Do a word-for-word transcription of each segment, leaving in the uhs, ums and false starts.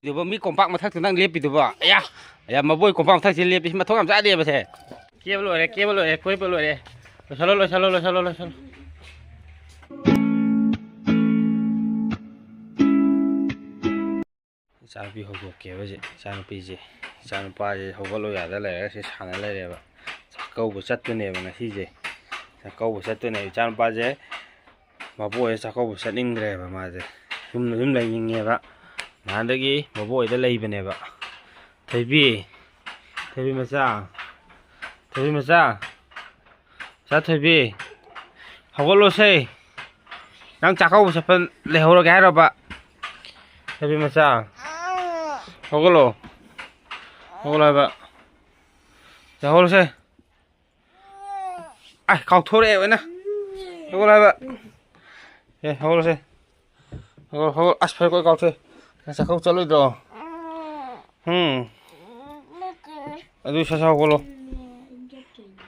ꯏꯗꯨꯕꯣ, ꯃꯤ ꯀꯣꯝꯄꯥꯛ ꯃꯊꯛꯇ ꯅꯪ ꯂꯦꯞꯄꯤꯗꯨꯕꯣ? ꯑꯌꯥ! ꯑꯌꯥ, ꯃꯕꯣꯏ ꯀꯣꯝꯄꯥꯛ ꯃꯊꯛꯁꯤꯗ ꯂꯦꯞꯄꯤ꯫ ꯁꯤ ꯃꯊꯣꯡ ꯌꯥꯝ ꯆꯥꯗꯦꯕꯁꯦ꯫ ꯀꯦꯕ ꯂꯣꯏꯔꯦ, ꯀꯦꯕ ꯂꯣꯏꯔꯦ, ꯀꯣꯏꯕ ꯂꯣꯏꯔꯦ꯫ ꯂꯣꯏꯁꯜꯂꯣ, ꯂꯣꯏꯁꯜꯂꯣ, ꯂꯣꯏꯁꯜꯂꯣ, ꯂꯣꯏꯁꯜꯂꯣ꯫ ꯏꯆꯥꯅꯨꯄꯤ ꯍꯧꯗꯣꯛꯀꯦꯕ ꯍꯧꯖꯤꯛ꯫ ꯏꯆꯥꯅꯨꯄꯤꯁꯦ, ꯏꯆꯥꯅꯨꯄꯥꯁꯦ ꯍꯧꯒꯠꯂꯣ ꯌꯥꯗ ꯂꯩꯔꯒ ꯁꯤ ꯁꯥꯟꯅ ꯂꯩꯔꯦꯕ꯫ ꯆꯥꯛꯀꯧꯕ ꯆꯠꯇꯣꯏꯅꯦꯕ ꯉꯁꯤꯁꯦ꯫ ꯆꯥꯛꯀꯧꯕ ꯆꯠꯇꯣꯏꯅꯦꯕ ꯏꯆꯥꯅꯨꯄꯥꯁꯦ꯫ ꯃꯕꯣꯛ ꯍꯣꯏ ꯆꯥꯛꯀꯧꯕ ꯆꯠꯅꯤꯡꯗ꯭ꯔꯦꯕ ꯃꯥꯁꯦ꯫ ꯌꯨꯝꯗ ꯑꯗꯨꯝ ꯂꯩꯅꯤꯡꯉꯦꯕ꯫ ꯅꯍꯥꯟꯗꯒꯤ ꯃꯕꯣꯛ ꯍꯣꯏꯗ ꯂꯩꯕꯅꯦꯕ꯫ ꯊꯣꯏꯕꯤ, ꯊꯣꯏꯕꯤ ꯃꯆꯥ, ꯊꯣꯏꯕꯤ ꯃꯆꯥ, ꯏꯆꯥ ꯊꯣꯏꯕꯤ, ꯍꯧꯒꯠꯂꯣꯁꯦ꯫ ꯅꯪ ꯆꯥꯛꯀꯧꯕ ꯆꯠꯄ ꯂꯩꯍꯧꯔꯒꯦ ꯍꯥꯏꯔꯕ? ꯊꯣꯏꯕꯤ ꯃꯆꯥ, ꯍꯧꯒꯠꯂꯣ꯫ ꯍꯧꯒꯠꯂꯣ ꯍꯥꯏꯕ꯫ ꯍꯧꯒꯠꯂꯣꯁꯦ꯫ ꯑꯥꯏ, ꯀꯥꯎꯊꯣꯔꯛꯑꯦ ꯑꯣꯏꯅ꯫ ꯍꯧꯒꯠꯂꯣ ꯍꯥꯏꯕ꯫ ꯑꯦ, ꯍꯧꯒꯠꯂꯣꯁꯦ꯫ ꯍꯧꯒꯠꯂꯣ, ꯍꯧꯒꯠꯂꯣ꯫ ꯑꯁ, ꯐꯔꯦ, ꯀꯣꯏ ꯀꯥꯎꯊꯣꯛꯑꯦ꯫ ꯅꯪ ꯆꯥꯛꯀꯧ ꯆꯠꯂꯣꯏꯗ꯭ꯔꯣ? ꯎꯝ꯫ ꯑꯗꯨ ꯁꯠ ꯁꯠ ꯍꯧꯒꯠꯂꯣ꯫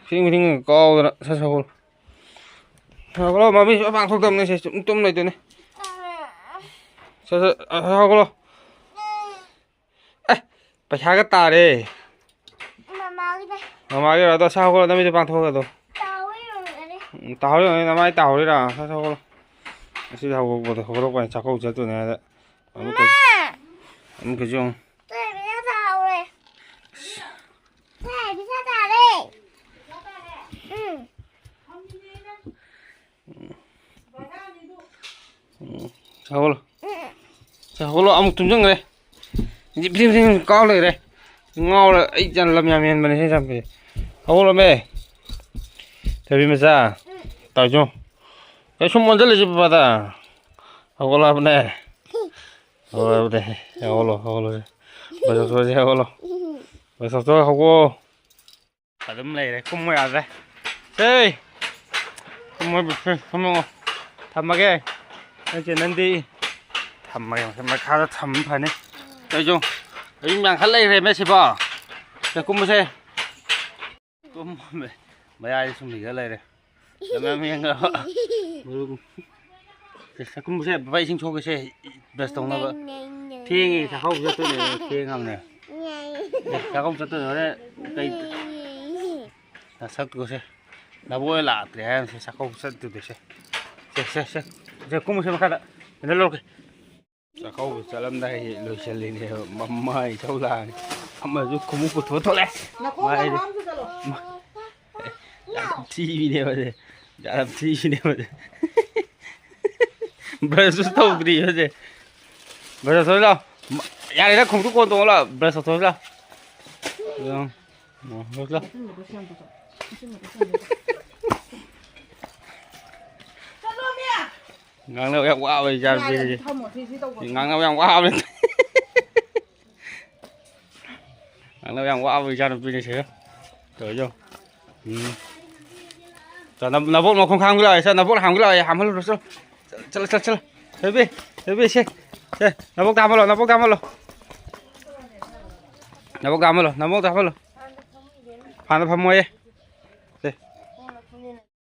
ꯈꯨꯗꯤꯡ ꯈꯨꯗꯤꯡ ꯀꯥꯎꯗꯅ ꯁꯠ ꯁꯠ ꯍꯧꯒꯠꯂꯣ꯫ ꯍꯧꯒꯠꯂꯣ, ꯃꯃꯤꯁꯨ ꯄꯥꯡꯊꯣꯛꯇꯕꯅꯦ, ꯁꯤ ꯁꯨꯝ ꯇꯨꯝ ꯂꯩꯗꯣꯏꯅꯦ꯫ ꯁꯠ ꯁꯠ, ꯑ, ꯍꯧꯒꯠꯂꯣ꯫ ꯑꯦ, ꯄꯩꯁꯥꯒ ꯇꯥꯔꯦ꯫ ꯃꯃꯥꯒꯤꯅꯦ꯫ ꯃꯃꯥꯒꯤꯔꯣ? ꯑꯗꯣ ꯁꯠ ꯍꯧꯒꯠꯂꯣ, ꯅꯃꯤꯠꯇꯣ ꯄꯥꯡꯊꯣꯛꯑꯒ ꯑꯗꯣ꯫ ꯇꯥꯍꯧꯔꯤ ꯑꯣꯏꯔꯝꯒꯅꯤ꯫ ꯎꯝ, ꯇꯥꯍꯧꯔꯤ ꯑꯣꯏꯔꯝꯒꯅꯤ, ꯅꯃꯥꯏ ꯇꯥꯍꯧꯔꯤꯔꯥ? ꯁꯠ ꯁꯠ ꯍꯧꯒꯠꯂꯣ꯫ ꯉꯁꯤꯗꯤ ꯍꯧꯒꯠꯄꯗ ꯍꯧꯒꯠꯂꯛꯄ ꯑꯣꯏꯅ ꯆꯥꯛꯀꯧ ꯆꯠꯇꯣꯏꯅꯦ ꯍꯥꯏꯗ꯫ ꯑꯃꯨꯛ ꯀꯩ-, ꯏꯃꯥ! ꯑꯃꯨꯛ ꯀꯩꯁꯨ ꯑꯃꯨꯛ꯫ ꯇꯣꯏ ꯄꯩꯁꯥ ꯇꯥꯍꯧꯔꯦ꯫ ꯇꯣꯏ ꯄꯩꯁꯥ ꯇꯥꯔꯦ꯫ ꯎꯝ꯫ ꯎꯝ, ꯁꯦ, ꯍꯧꯒꯠꯂꯣ꯫ ꯁꯦ, ꯍꯧꯒꯠꯂꯣ, ꯑꯃꯨꯛ ꯇꯨꯝꯁꯤꯟꯈ꯭ꯔꯦ꯫ ꯍꯧꯖꯤꯛ ꯐꯤꯗꯤꯡ ꯐꯤꯗꯤꯡ ꯀꯥꯎ ꯂꯩꯔꯦ꯫ ꯉꯥꯎꯔ ꯑꯩ ꯌꯥꯝ ꯂꯝ ꯌꯥꯝ ꯍꯦꯟꯕꯅꯦ ꯁꯤ ꯆꯝꯄꯤꯁꯦ꯫ ꯍꯧꯒꯠꯂꯣꯃꯦ꯫ ꯊꯣꯏꯕꯤ ꯃꯆꯥ꯫ ꯇꯥꯎꯖꯣ꯫ ꯀꯩ ꯁꯨꯝ ꯑꯣꯟꯁꯤꯜꯂꯤꯁꯤ ꯄꯄꯥꯗ? ꯍꯧꯒꯠꯂꯣ ꯍꯥꯏꯕꯅꯦ꯫ ꯍꯧꯒꯠꯂꯣ ꯍꯥꯏꯕꯅꯦ꯫ ꯍꯧꯒꯠꯂꯣ, ꯍꯧꯒꯠꯂꯣ꯫ ꯕꯁ ꯁꯣꯔꯁꯦ ꯍꯧꯒꯠꯂꯣ꯫ ꯕꯁ ꯁꯣꯔ ꯍꯧꯒꯠꯂꯣ꯫ ꯑꯗꯨꯝ ꯂꯩꯔꯦ, ꯀꯨꯝꯃꯣ ꯌꯥꯗ꯭ꯔꯦ꯫ ꯁꯦ! ꯀꯨꯝꯃꯣ, ꯀꯨꯝꯃꯣ꯫ ꯊꯝꯃꯒꯦ꯫ ꯅꯪ ꯆꯦ ꯅꯪꯗꯤ? ꯊꯝꯃꯒꯦ, ꯃꯈꯥꯗ ꯊꯝꯕ ꯐꯅꯤ꯫ ꯑꯩꯁꯨ ꯑꯗꯨꯝ ꯌꯥꯡꯈꯠ ꯂꯩꯈ꯭ꯔꯦ ꯃꯦ ꯁꯤꯕꯣ꯫ ꯁꯦ, ꯀꯨꯝꯃꯁꯦ꯫ ꯀꯨꯝꯃꯣ, ꯃꯌꯥꯏꯗ ꯁꯨꯝ ꯂꯩꯒ ꯂꯩꯔꯦ꯫ ꯃꯌꯥꯝ ꯌꯦꯡꯉꯒ꯫ ꯃꯔꯨꯝ꯫ ꯁꯦ, ꯁꯦ, ꯀꯨꯝꯃꯁꯦ, ꯕꯕꯥ ꯏꯁꯤꯡ ꯁꯣꯛꯀꯦꯁꯦ, ꯕ꯭ꯔꯁ ꯇꯧꯅꯕ꯫ ꯊꯦꯡꯉꯦ, ꯆꯥꯛꯀꯧꯕ ꯆꯠꯇꯣꯏꯅꯦ, ꯊꯦꯡꯉꯕꯅꯦ꯫ ꯑꯦ, ꯆꯥꯛꯀꯧꯕ ꯆꯠꯇꯣꯏꯅꯦ, ꯍꯣꯔꯦꯟ ꯀꯩ ꯅꯁꯛꯇꯨꯒꯁꯦ꯫ ꯅꯕꯣꯏ ꯂꯥꯛꯇ꯭ꯔꯦ ꯍꯥꯏꯔꯝꯁꯦ, ꯆꯥꯛꯀꯧꯕ ꯆꯠꯇꯨꯗꯣꯏꯁꯦ꯫ ꯁꯦ, ꯁꯦ, ꯁꯦ꯫ ꯁꯦ, ꯀꯨꯝꯃꯨꯁꯦ ꯃꯈꯥꯗ꯫ ꯀꯩꯅꯣ ꯂꯧꯔꯛꯀꯦ꯫ ꯆꯥꯛꯀꯧꯕ ꯆꯠꯂꯝꯗꯥꯏ ꯂꯣꯏꯁꯤꯜꯂꯤꯅꯦꯕ꯫ ꯃꯃꯥꯏ ꯏꯁꯧ ꯂꯥꯡꯉꯦ꯫ ꯑꯃꯁꯨ ꯈꯣꯡꯎꯞ ꯄꯨꯊꯣꯛ ꯊꯣꯛꯂꯛꯑꯦ꯫ ꯅꯈꯣꯡ ꯃꯥꯏ ꯈꯔ ꯍꯥꯝꯖꯤꯜꯂꯣ꯫ ꯌꯥꯝ ꯊꯤꯕꯤꯅꯦꯕ ꯁꯦ꯫ ꯌꯥꯝ ꯊꯤꯕꯤꯅꯦꯕ ꯁꯦ꯫ ꯕ꯭ꯔꯁꯁꯨ ꯇꯧꯗ꯭ꯔꯤ ꯍꯧꯖꯤꯛ꯫ ꯕ꯭ꯔꯁ ꯇꯧꯊꯣꯛ ꯂꯥꯎ꯫ ꯌꯥꯔꯦꯗ, ꯈꯣꯡꯎꯞꯇꯨ ꯀꯣꯟ ꯇꯣꯡꯉ ꯂꯥꯎ꯫ ꯕ꯭ꯔꯁ ꯇꯧꯊꯣꯛ ꯂꯥꯎ꯫ ꯎꯝ, ꯎꯝ, ꯂꯥꯎ꯫ ꯆꯠꯂꯣꯃꯤ꯫ ꯉꯥꯡꯅꯕ ꯌꯥꯝ ꯋꯥꯕ ꯏꯆꯥꯅꯨꯄꯤꯅꯤ꯫ ꯊꯝꯃꯣ, ꯁꯤ, ꯁꯤ ꯇꯧꯕ꯫ ꯉꯥꯡꯅꯕ ꯌꯥꯝ ꯋꯥꯕꯅꯤ꯫ ꯉꯥꯡꯅꯕ ꯌꯥꯝ ꯋꯥꯕ ꯏꯆꯥꯅꯨꯄꯤꯅꯤ ꯁꯦ꯫ ꯇꯧꯔꯤꯁꯦ ꯌꯦꯡꯉꯨ꯫ ꯎꯝ꯫ ꯆꯣ, ꯅꯕꯣꯛ ꯃꯈꯣꯡ ꯈꯥꯡꯕꯤ ꯂꯥꯛꯑꯣ, ꯆꯣ, ꯅꯕꯣꯛ ꯍꯥꯝꯒꯤ ꯂꯥꯛꯑꯣ, ꯍꯥꯝꯍꯜꯂꯨꯔꯣ, ꯆꯣ꯫ ꯆꯠꯂꯣ, ꯆꯠꯂꯣ, ꯆꯠꯂꯣ꯫ ꯊꯣꯏꯕꯤ, ꯊꯣꯏꯕꯤ, ꯁꯦ꯫ ꯁꯦ, ꯅꯕꯣꯛꯇ ꯍꯥꯝꯍꯜꯂꯣ, ꯅꯕꯣꯛꯇ ꯍꯥꯝꯍꯜꯂꯣ꯫ ꯅꯕꯣꯛꯇ ꯍꯥꯝꯍꯜꯂꯣ, ꯅꯕꯣꯛꯇ ꯍꯥꯝꯍꯜꯂꯣ꯫ ꯐꯥꯟꯗ ꯐꯝꯃꯣꯌꯦ꯫ ꯁꯦ꯫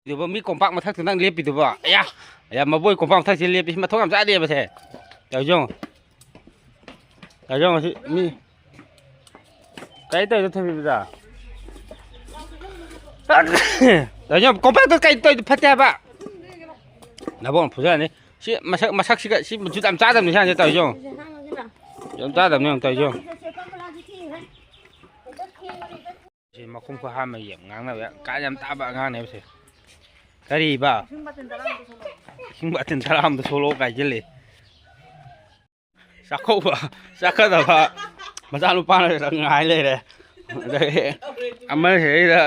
ꯀꯩꯗꯧꯕ ꯃꯤ ꯀꯣꯝꯄꯥꯛ ꯃꯊꯛꯇ ꯅꯪ ꯂꯦꯞꯄꯤꯗꯨꯕꯣ? ꯑꯌꯥ! ꯑꯌꯥ, ꯃꯕꯣꯏ ꯀꯣꯝꯄꯥꯛ ꯃꯊꯛꯁꯤꯗ ꯂꯦꯞꯄꯤ꯫ ꯃꯊꯣꯡ ꯌꯥꯝ ꯆꯥꯗꯦꯕ ꯁꯦ꯫ ꯇꯧꯔꯤꯁꯦ ꯌꯦꯡꯉꯣ꯫ ꯇꯧꯔꯤꯁꯦ ꯌꯦꯡꯉꯣ ꯁꯤ ꯃꯤ꯫ ꯀꯔꯤ ꯇꯧꯔꯤꯅꯣ ꯊꯣꯏꯕꯤꯕꯗ? ꯇꯧꯔꯤꯁꯦ ꯌꯦꯡꯉꯣ, ꯀꯣꯝꯄꯥꯛꯇ ꯀꯔꯤ ꯇꯧꯔꯤꯗꯣ ꯐꯠꯇꯦ ꯍꯥꯏꯕ꯫ ꯅꯕꯣꯛꯅ ꯐꯨꯖꯔꯅꯤ꯫ ꯁꯤ ꯃꯁꯛ, ꯃꯁꯛꯁꯤꯒ ꯁꯤ ꯃꯆꯨ ꯌꯥꯝ ꯆꯥꯗꯕꯅꯤ ꯁꯤ ꯑꯉꯥꯡꯁꯦ ꯇꯧꯔꯤꯁꯦ ꯌꯦꯡꯉꯣ꯫ ꯌꯥꯝ ꯆꯥꯗꯕꯅꯤ ꯌꯦꯡꯉꯣ ꯇꯧꯔꯤꯁꯦ ꯌꯦꯡꯉꯣ꯫ ꯁꯤ ꯃꯈꯨꯝ ꯈꯨꯍꯥꯝꯕ ꯌꯦꯡ ꯉꯥꯡꯅꯕ ꯌꯥꯝ ꯀꯥ ꯌꯥꯝ ꯇꯥꯕ ꯑꯉꯥꯡꯅꯦꯕ ꯁꯦ꯫ ꯀꯔꯤꯕ? ꯏꯁꯤꯡ ꯕꯥꯇꯤꯟ ꯇꯔꯥ ꯑꯃꯗ ꯁꯣꯛꯂꯛꯑꯣ ꯀꯥꯏꯁꯤꯜꯂꯦ꯫ ꯆꯥꯛꯀꯧꯕ ꯆꯠꯀꯗꯕ ꯃꯆꯥꯅꯨꯄꯥꯅ ꯉꯥꯏ ꯂꯩꯔꯦ꯫ ꯑꯗꯒꯤ ꯑꯃꯁꯤꯗꯩꯗ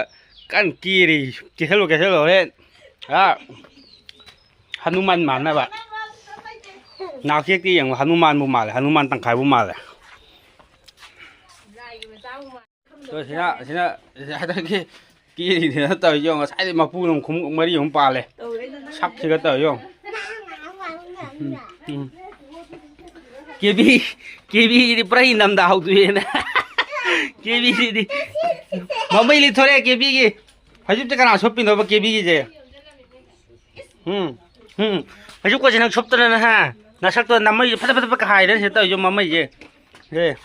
ꯀꯟꯅ ꯀꯦꯔꯤ꯫ ꯀꯦꯁꯜꯂꯨ, ꯀꯦꯁꯜꯂꯨ, ꯍꯣꯔꯦꯟ꯫ ꯑꯥ, ꯍꯅꯨꯃꯥꯟ ꯃꯥꯟꯅꯕ꯫ ꯅꯥꯎꯆꯦꯛꯇꯤ ꯌꯦꯡꯉꯨ, ꯍꯅꯨꯃꯥꯟꯕꯨ ꯃꯥꯜꯂꯦ, ꯍꯅꯨꯃꯥꯟ ꯇꯪꯈꯥꯏꯕꯨ ꯃꯥꯜꯂꯦ꯫ ꯇꯣ, ꯁꯤꯅ, ꯁꯤꯅ, ꯍꯟꯗꯛꯀꯤ ꯀꯦꯔꯤꯅꯦꯅ ꯇꯧꯔꯤꯁꯦ ꯌꯦꯡꯉꯣ, ꯉꯁꯥꯏꯗꯩ ꯃꯄꯨꯅ ꯑꯃꯨꯛ ꯈꯣꯡꯎꯞ ꯃꯔꯤ ꯑꯃꯨꯛ ꯄꯥꯜꯂꯦ꯫ ꯁꯛꯁꯤꯒ ꯇꯧꯔꯤ ꯌꯦꯡꯉꯣ꯫ ꯎꯝ, ꯎꯝ꯫ ꯀꯦꯕꯤ, ꯀꯦꯕꯤꯁꯤꯗꯤ ꯄꯨꯔꯥ ꯏꯅꯝꯗ ꯍꯧꯗꯣꯛꯑꯦꯅ꯫ ꯀꯦꯕꯤꯁꯤꯗꯤ ꯃꯃꯩ ꯂꯤꯠꯊꯣꯔꯛꯑꯦ ꯀꯦꯕꯤꯒꯤ꯫ ꯐꯩꯖꯨꯞꯁꯦ ꯀꯅꯥ ꯁꯨꯞꯄꯤꯅꯣꯕ ꯀꯦꯕꯤꯒꯤꯁꯦ? ꯎꯝ, ꯎꯝ꯫ ꯐꯩꯖꯨꯞꯀꯁꯦ ꯅꯪ ꯁꯨꯞꯇꯅ, ꯍꯥ? ꯅꯁꯛꯇꯣ ꯅꯃꯩꯁꯦ ꯐꯠ ꯐꯠ ꯐꯠ ꯍꯥꯏꯗꯅ ꯁꯤ ꯇꯧꯔꯤꯁꯦ ꯃꯃꯩꯁꯦ꯫ ꯑꯦ꯫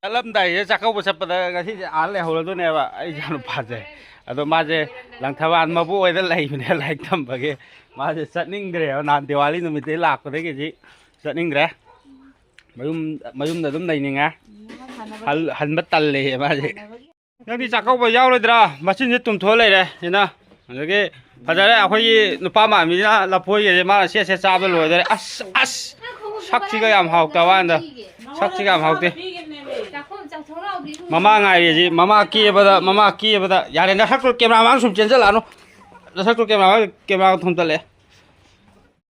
ꯆꯠꯂꯝꯗꯥꯏꯁꯦ ꯆꯥꯛꯀꯧꯕ ꯆꯠꯄꯗ ꯉꯁꯤꯁꯦ ꯑꯥ ꯂꯩꯍꯧꯔꯗꯣꯏꯅꯦꯕ ꯑꯩ ꯏꯆꯥꯅꯨꯄꯥꯁꯦ꯫ ꯑꯗꯣ ꯃꯥꯁꯦ ꯂꯪꯊꯕꯥꯜ ꯃꯕꯣꯛ ꯍꯣꯏꯗ ꯂꯩꯕꯅꯦ ꯂꯥꯏꯔꯤꯛ ꯇꯝꯕꯒꯤ꯫ ꯃꯥꯁꯦ ꯆꯠꯅꯤꯡꯗ꯭ꯔꯦꯕ, ꯅꯍꯥꯟ ꯗꯤꯋꯥꯂꯤ ꯅꯨꯃꯤꯠꯇꯩ ꯂꯥꯛꯄꯗꯒꯤꯗꯤ ꯆꯠꯅꯤꯡꯗ꯭ꯔꯦ꯫ ꯃꯌꯨꯝ, ꯃꯌꯨꯝꯗ ꯑꯗꯨꯝ ꯂꯩꯅꯤꯡꯉꯦ꯫ ꯍꯜ-, ꯍꯟꯕ ꯇꯜꯂꯦꯌꯦ ꯃꯥꯁꯦ꯫ ꯅꯪꯗꯤ ꯆꯥꯛꯀꯧꯕ ꯌꯥꯎꯔꯣꯏꯗ꯭ꯔꯥ? ꯃꯆꯤꯟꯁꯦ ꯇꯨꯝꯊꯣꯛꯑ ꯂꯩꯔꯦ ꯁꯤꯅ꯫ ꯑꯗꯒꯤ ꯐꯖꯔꯦ, ꯑꯩꯈꯣꯏꯒꯤ ꯅꯨꯄꯥ ꯃꯥꯟꯕꯤꯁꯤꯅ ꯂꯐꯣꯏꯒꯁꯦ ꯃꯥꯅ ꯁꯦꯠ ꯁꯦꯠ ꯆꯥꯕ ꯂꯣꯏꯗꯣꯔꯦ꯫ ꯑꯁ, ꯑꯁ, ꯁꯛꯁꯤꯒ ꯌꯥꯝ ꯍꯥꯎꯇꯕ ꯋꯥꯅꯤꯗ꯫ ꯁꯛꯁꯤꯒ ꯌꯥꯝ ꯍꯥꯎꯇꯦ꯫ ꯃꯃꯥ ꯉꯥꯏꯔꯦꯁꯤ, ꯃꯃꯥ ꯀꯦꯕꯗ, ꯃꯃꯥ ꯀꯦꯕꯗ꯫ ꯌꯥꯔꯦ, ꯅꯁꯛꯇꯨ ꯀꯦꯃꯦꯔꯥ ꯃꯥꯡ ꯁꯨꯝ ꯆꯦꯟꯖꯜꯂꯛꯑꯅꯨ꯫ ꯅꯁꯛꯇꯨ ꯀꯦꯃꯦꯔꯥ ꯃꯥꯡ, ꯀꯦꯃꯦꯔꯥ ꯊꯣꯝꯖꯜꯂꯛꯑꯦ꯫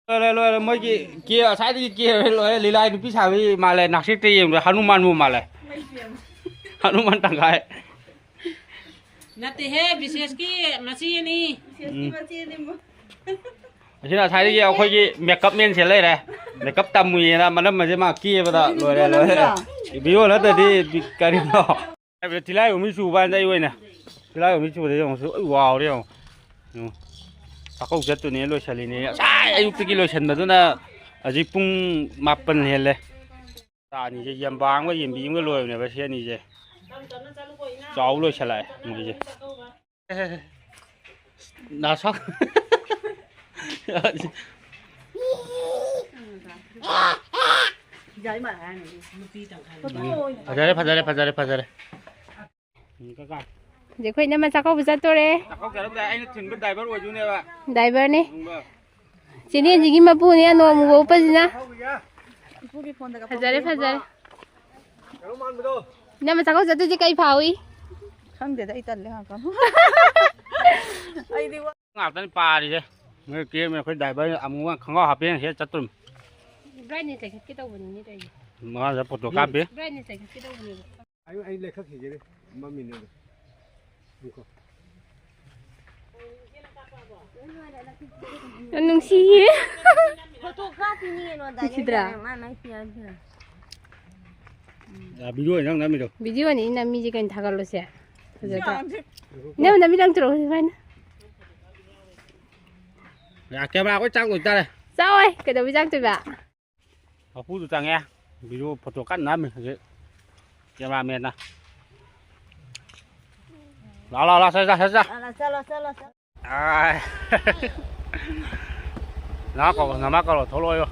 ꯂꯣꯏꯔꯦ, ꯂꯣꯏꯔꯦ, ꯃꯣꯏꯒꯤ ꯀꯦ-, ꯉꯁꯥꯏꯗꯒꯤ ꯀꯦꯔꯦ, ꯂꯣꯏꯔꯦ꯫ ꯂꯤꯂꯥꯏ ꯅꯨꯄꯤ ꯁꯥꯕꯤ ꯃꯥꯜꯂꯦ, ꯅꯥꯛꯁꯦꯛꯇ ꯌꯦꯡꯕꯗ ꯍꯅꯨꯃꯥꯟꯕꯨ ꯃꯥꯜꯂꯦ꯫ ꯍꯅꯨꯃꯥꯟ ꯇꯪꯈꯥꯏ꯫ ꯅꯠꯇꯦꯍꯦ, ꯕꯤꯁꯦꯁꯀꯤ ꯃꯆꯦꯅꯤ꯫ ꯎꯝ꯫ ꯑꯁꯤꯅ ꯉꯁꯥꯏꯗꯒꯤ ꯑꯩꯈꯣꯏꯒꯤ ꯃꯦꯀꯞ ꯃꯦꯟ ꯁꯦ ꯂꯩꯔꯦ꯫ ꯃꯦꯀꯞ ꯇꯝꯃꯨꯏꯌꯦꯅ ꯃꯅꯝ ꯑꯁꯦ ꯃꯥ ꯀꯦꯕꯗ ꯂꯣꯏꯔꯦ, ꯂꯣꯏꯔꯦ꯫ ꯚꯤꯗꯤꯑꯣ ꯅꯠꯇ꯭ꯔꯗꯤ ꯕꯤ-, ꯀꯔꯤꯅꯣ? ꯍꯥꯏꯕꯗꯤ ꯇꯤꯜꯍꯥꯏꯈꯨꯝꯕꯤ ꯆꯨꯕ ꯍꯥꯏꯅ ꯑꯩ ꯑꯣꯏꯅ꯫ ꯇꯤꯜꯍꯥꯏꯈꯨꯝꯕꯤ ꯆꯨꯕꯗ ꯌꯦꯡꯉꯨ, ꯁꯤ ꯂꯣꯏ ꯋꯥꯎꯔꯦ ꯌꯦꯡꯉꯨ꯫ ꯌꯦꯡꯉꯨ꯫ ꯆꯥꯛꯀꯧ ꯆꯠꯇꯣꯏꯅꯦ ꯂꯣꯏꯁꯜꯂꯤꯅꯦ꯫ ꯉꯁꯥꯏ ꯑꯌꯨꯛꯇꯒꯤ ꯂꯣꯏꯁꯟꯕꯗꯨꯅ ꯍꯧꯖꯤꯛ ꯄꯨꯡ ꯃꯥꯄꯟ ꯍꯦꯜꯂꯦ꯫ ꯆꯥ ꯑꯅꯤꯁꯦ ꯌꯦꯟꯕꯥ ꯑꯃꯒ ꯌꯦꯟꯕꯤ ꯑꯃꯒ ꯂꯣꯏꯕꯅꯦꯕ ꯁꯤ ꯑꯅꯤꯁꯦ꯫ ꯆꯥꯎ ꯂꯣꯏꯁꯜꯂꯛꯑꯦ ꯃꯣꯏꯁꯦ꯫ ꯅꯥꯁꯛ꯫ ꯐꯖꯔꯦ, ꯐꯖꯔꯦ, ꯐꯖꯔꯦ, ꯐꯖꯔꯦ꯫ ꯎꯝ, ꯀꯀꯥ꯫ ꯍꯧꯖꯤꯛ ꯑꯩꯈꯣꯏ ꯏꯅꯝꯃ ꯆꯥꯛꯀꯧꯕ ꯆꯠꯇꯣꯔꯦ꯫ ꯆꯥꯛꯀꯧ ꯆꯠꯂꯝꯗꯥꯏ ꯑꯩꯅ ꯊꯤꯟꯕ ꯗ꯭ꯔꯥꯏꯚꯔ ꯑꯣꯏꯗꯣꯏꯅꯦꯕ꯫ ꯗ꯭ꯔꯥꯏꯚꯔꯅꯤ꯫ ꯈꯪꯕ꯭ꯔꯥ? ꯆꯦꯅꯦꯜꯁꯤꯒꯤ ꯃꯄꯨꯅꯦ, ꯑꯅꯣꯝ ꯎꯕ ꯎꯞꯄꯁꯤꯅ꯫ ꯐꯖꯔꯦ, ꯐꯖꯔꯦ꯫ ꯏꯅꯝꯃ ꯆꯥꯛꯀꯧ ꯆꯠꯇꯣꯏꯁꯦ ꯀꯩ ꯐꯥꯎꯏ? ꯈꯪꯗꯦꯗ, ꯑꯩ ꯇꯜꯂꯦ ꯉꯥꯛꯇꯪ꯫ ꯑꯩꯗꯤ ꯋꯥ- ꯉꯥꯛꯇꯅꯤ ꯄꯥꯔꯤꯁꯦ꯫ ꯃꯣꯏ ꯀꯦꯝ ꯑꯩꯈꯣꯏ ꯗ꯭ꯔꯥꯏꯚꯔ ꯑꯃꯨꯛ ꯈꯣꯡꯒ꯭ꯔꯥꯎ ꯍꯥꯞꯄꯦꯟ ꯁꯦꯠ ꯆꯠꯇꯣꯏꯅꯤ꯫ ꯕ꯭ꯔꯥꯏꯠꯅꯦꯁ ꯂꯩꯈꯠꯀꯦ ꯇꯧꯕꯅꯤꯅꯦ ꯇꯧꯔꯤꯁꯦ꯫ ꯃꯉꯥꯗ ꯐꯣꯇꯣ ꯀꯥꯞꯄꯤ꯫ ꯕ꯭ꯔꯥꯏꯠꯅꯦꯁ ꯂꯩꯈꯠꯀꯦ ꯇꯧꯕꯅꯦꯕ꯫ ꯑꯩ, ꯑꯩ ꯂꯩꯈꯠꯈꯤꯒꯦꯅꯦ, ꯃꯝꯃꯤꯅꯦ ꯑꯗꯣ꯫ ꯉꯥꯏꯈꯣ꯫ ꯌꯥꯝ ꯅꯨꯡꯁꯤꯌꯦ꯫ ꯐꯣꯇꯣ ꯀꯥꯞꯄꯤꯅꯤ ꯀꯩꯅꯣ, ꯅꯨꯡꯁꯤꯗ꯭ꯔꯥ? ꯃꯥ ꯃꯥꯏ ꯄꯤꯌꯥꯔꯗꯨꯅ꯫ ꯌꯥ, ꯚꯤꯗꯤꯑꯣ ꯅꯪ ꯅꯝꯃꯤꯗꯣ꯫ ꯚꯤꯗꯤꯑꯣꯅꯤ ꯅꯝꯃꯤꯁꯦ ꯀꯩꯅꯣ ꯊꯥꯒꯠꯂꯨꯁꯦ꯫ ꯐꯖꯗ꯭ꯔꯥ? ꯅꯪ ꯅꯝꯃꯤ ꯅꯪ ꯇꯧꯔꯛꯑꯣ ꯁꯨꯃꯥꯏꯅ꯫ ꯌꯥ, ꯀꯦꯃꯦꯔꯥ ꯑꯩꯈꯣꯏ ꯆꯥꯛ ꯂꯣꯏꯇꯥꯔꯦ꯫ ꯆꯥꯎꯋꯦ, ꯀꯩꯗꯧꯕꯩ ꯆꯥꯛꯇꯣꯏꯕ? ꯃꯄꯨꯗꯨ ꯆꯪꯉꯦ꯫ ꯚꯤꯗꯤꯑꯣ ꯐꯣꯇꯣ ꯀꯟꯅ ꯅꯝꯃꯤ ꯍꯧꯖꯤꯛ꯫ ꯀꯦꯃꯦꯔꯥꯃꯦꯟꯅ꯫ ꯂꯥ, ꯂꯥ, ꯂꯥ, ꯆꯠ, ꯆꯠ, ꯆꯠ, ꯆꯠ꯫ ꯆꯠꯂꯣ, ꯆꯠꯂꯣ, ꯆꯠꯂꯣ, ꯆꯠꯂꯣ꯫ ꯑꯥꯏ꯫ ꯅꯃꯥ ꯀꯧꯔꯣ, ꯅꯃꯥ ꯀꯧꯔꯣ, ꯊꯣꯛꯂꯛꯑꯣ꯫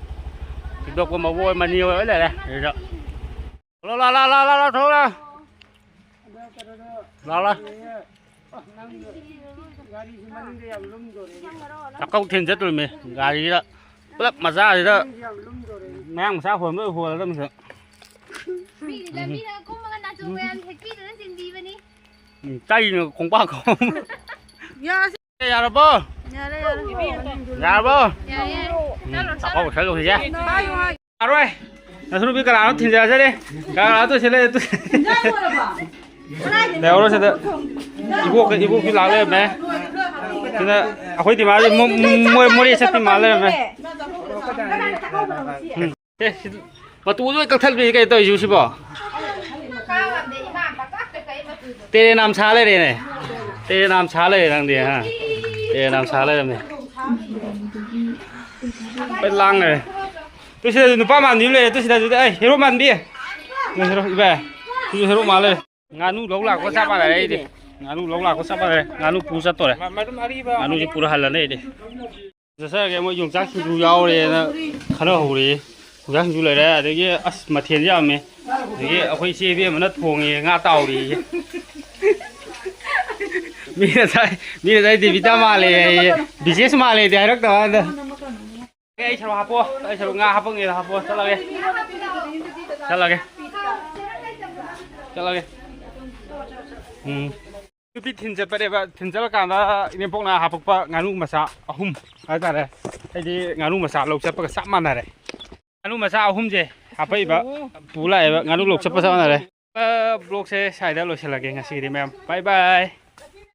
ꯊꯤꯟꯗꯣꯛꯄ ꯃꯕꯨ ꯑꯣꯏ, ꯃꯅꯤ ꯑꯣꯏ, ꯂꯣꯏ ꯂꯩꯔꯦ ꯁꯤꯗ꯫ ꯂꯥ, ꯂꯥ, ꯂꯥ, ꯂꯥ, ꯂꯥ, ꯂꯥ, ꯊꯣꯛꯂꯛꯑꯣ꯫ ꯂꯥ, ꯂꯥ꯫ ꯆꯥꯛꯀꯧ ꯊꯤꯟ ꯆꯠꯇꯣꯔꯤꯃꯤ ꯒꯥꯔꯤꯗ꯫ ꯄꯨꯂꯞ ꯃꯆꯥꯁꯤꯗ ꯃꯌꯥꯡ ꯃꯆꯥ ꯍꯣꯟꯕ ꯍꯣꯜꯂꯗꯕꯅꯤ ꯁꯤꯗ꯫ ꯃꯤꯗꯤ ꯂꯝꯕꯤꯗ ꯀꯨꯝꯃꯒ ꯅꯥꯆꯣꯡ ꯃꯌꯥꯝ ꯍꯦꯛꯄꯤꯗꯅ ꯊꯤꯟꯕꯤꯕꯅꯤ꯫ ꯎꯝ, ꯆꯩꯅ ꯈꯣꯡꯄꯥꯛ ꯈꯣꯡ-, ꯌꯥꯔꯦ꯫ ꯌꯥꯔꯕꯣ? ꯌꯥꯔꯦ, ꯌꯥꯔꯦ꯫ ꯌꯥꯔꯕꯣ? ꯌꯥꯔꯦ, ꯌꯥꯔꯦ꯫ ꯎꯝ, ꯆꯠꯂꯣ, ꯆꯠꯂꯣ꯫ ꯆꯥꯛꯀꯧꯕ ꯆꯠꯂꯨꯈꯤꯒꯦ꯫ ꯍꯥꯏꯌꯨ, ꯍꯥꯏꯌꯨ꯫ ꯌꯥꯔꯣꯏ꯫ ꯅꯁꯨ ꯅꯨꯄꯤ ꯀꯅꯥꯅꯣ ꯊꯤꯟꯖꯔꯁꯤꯅꯦ? ꯀꯅꯥꯅꯣ ꯇꯨ ꯁꯤꯜꯂꯛꯑꯦ, ꯇꯨ-, ꯂꯩꯍꯧꯔꯣ ꯁꯤꯗ꯫ ꯏꯕꯣꯛꯀ, ꯏꯕꯣꯛꯁꯨ ꯂꯥꯛ ꯂꯩꯔꯝꯃꯦ꯫ ꯁꯤꯗ ꯑꯩꯈꯣꯏ ꯗꯤꯃꯥꯟꯁꯦ ꯃꯣ-, ꯃꯣ-, ꯃꯣꯔꯦ ꯆꯠꯄꯤ ꯃꯥꯜ ꯂꯩꯔꯝꯃꯦ꯫ ꯎꯝ꯫ ꯑꯦ, ꯁꯤ ꯃꯇꯨ ꯂꯣꯏ ꯀꯛꯊꯠꯄꯤꯅꯤ ꯀꯩ ꯇꯧꯔꯤꯁꯤꯕꯣ ꯁꯤꯕꯣ? ꯇꯦꯔꯦ ꯅꯥꯝ ꯁꯥ ꯂꯩꯔꯦꯅꯦ꯫ ꯇꯦꯔꯦ ꯅꯥꯝ ꯁꯥ ꯂꯩꯔꯦ ꯅꯪꯗꯤ, ꯍꯥ? ꯇꯦꯔꯦ ꯅꯥꯝ ꯁꯥ ꯂꯩꯔꯝꯃꯦ꯫ ꯂꯣꯏ ꯂꯥꯡ ꯂꯩꯔꯦ꯫ ꯇꯨ ꯁꯤꯗꯁꯨ ꯅꯨꯄꯥ ꯃꯥꯟꯕꯤ ꯑꯃ ꯂꯩꯔꯦ꯫ ꯇꯨ ꯁꯤꯗꯁꯨ, ꯑꯩ, ꯍꯦꯔꯣ ꯃꯥꯟꯕꯤ꯫ ꯅꯣꯏ ꯍꯦꯔꯣ, ꯏꯕꯥꯏ꯫ ꯁꯤꯁꯨ ꯍꯦꯔꯣ ꯃꯥꯜ ꯂꯩꯔꯦ꯫ ꯉꯥꯅꯨ ꯂꯧ ꯂꯥꯛꯄ ꯆꯞ ꯃꯥꯟꯅꯔꯦ ꯑꯩꯗꯤ꯫ ꯉꯥꯅꯨ ꯂꯧ ꯂꯥꯛꯄ ꯆꯞ ꯃꯥꯟꯅꯔꯦ꯫ ꯉꯥꯅꯨ ꯄꯨ ꯆꯠꯇꯣꯔꯦ꯫ ꯉꯥꯅꯨꯁꯦ ꯄꯨꯔ ꯍꯜꯂꯅꯤ ꯑꯩꯗꯤ꯫ ꯆꯠꯆꯔꯒꯦ꯫ ꯃꯣꯏ ꯌꯣꯡꯆꯥꯛ ꯁꯤꯡꯖꯨ ꯌꯥꯎꯔꯦꯅ ꯈꯟꯅꯍꯧꯔꯤ꯫ ꯌꯣꯡꯆꯥꯛ ꯁꯤꯡꯖꯨ ꯂꯩꯔꯦ꯫ ꯑꯗꯒꯤ ꯑꯁ ꯃꯊꯦꯜ ꯌꯥꯝꯃꯦ꯫ ꯑꯗꯒꯤ ꯑꯩꯈꯣꯏ ꯏꯆꯦ ꯏꯕꯦꯝꯃꯅ ꯊꯣꯡꯉꯦ ꯉꯥ ꯇꯥꯎꯔꯤꯌꯦ꯫ ꯃꯤ ꯉꯁꯥꯏ, ꯃꯤ ꯉꯁꯥꯏ ꯗꯦꯕꯤꯇꯥ ꯃꯥꯜꯂꯦ ꯍꯥꯏꯌꯦ꯫ ꯕꯤꯁꯦꯁ ꯃꯥꯜꯂꯦꯗꯤ ꯍꯥꯏꯔꯛꯇꯕ ꯍꯥꯏꯗ꯫ ꯑꯩ ꯁꯔꯨꯛ ꯍꯥꯞꯄꯣ꯫ ꯑꯩ ꯁꯔꯨꯛ ꯉꯥ ꯍꯥꯞꯄꯛꯅꯦꯅ ꯍꯥꯞꯄꯣ꯫ ꯆꯠꯂꯒꯦ꯫ ꯆꯠꯂꯒꯦ꯫ ꯆꯠꯂꯒꯦ꯫ ꯎꯝ꯫ ꯅꯨꯄꯤ ꯊꯤꯟ ꯆꯠꯄꯅꯦꯕ꯫ ꯊꯤꯟ ꯆꯠꯂꯀꯥꯟꯗ ꯏꯅꯦꯝꯄꯣꯛꯅ ꯍꯥꯄꯛꯄ ꯉꯥꯅꯨ ꯃꯆꯥ ꯑꯍꯨꯝ ꯍꯥꯏꯇꯥꯔꯦ꯫ ꯑꯩꯗꯤ ꯉꯥꯅꯨ ꯃꯆꯥ ꯂꯧ ꯆꯠꯄꯒ ꯆꯞ ꯃꯥꯟꯅꯔꯦ꯫ ꯉꯥꯅꯨ ꯃꯆꯥ ꯑꯍꯨꯝꯁꯦ ꯍꯥꯄꯛꯏꯕ, ꯄꯨ ꯂꯥꯛꯑꯦꯕ, ꯉꯥꯅꯨ ꯂꯧ ꯆꯠꯄ ꯆꯞ ꯃꯥꯟꯅꯔꯦ꯫ ꯑ, vlogꯁꯦ ꯁ꯭ꯋꯥꯏꯗ ꯂꯣꯏꯁꯤꯜꯂꯒꯦ ꯉꯁꯤꯒꯤꯗꯤ ꯃꯌꯥꯝ꯫ Bye bye꯫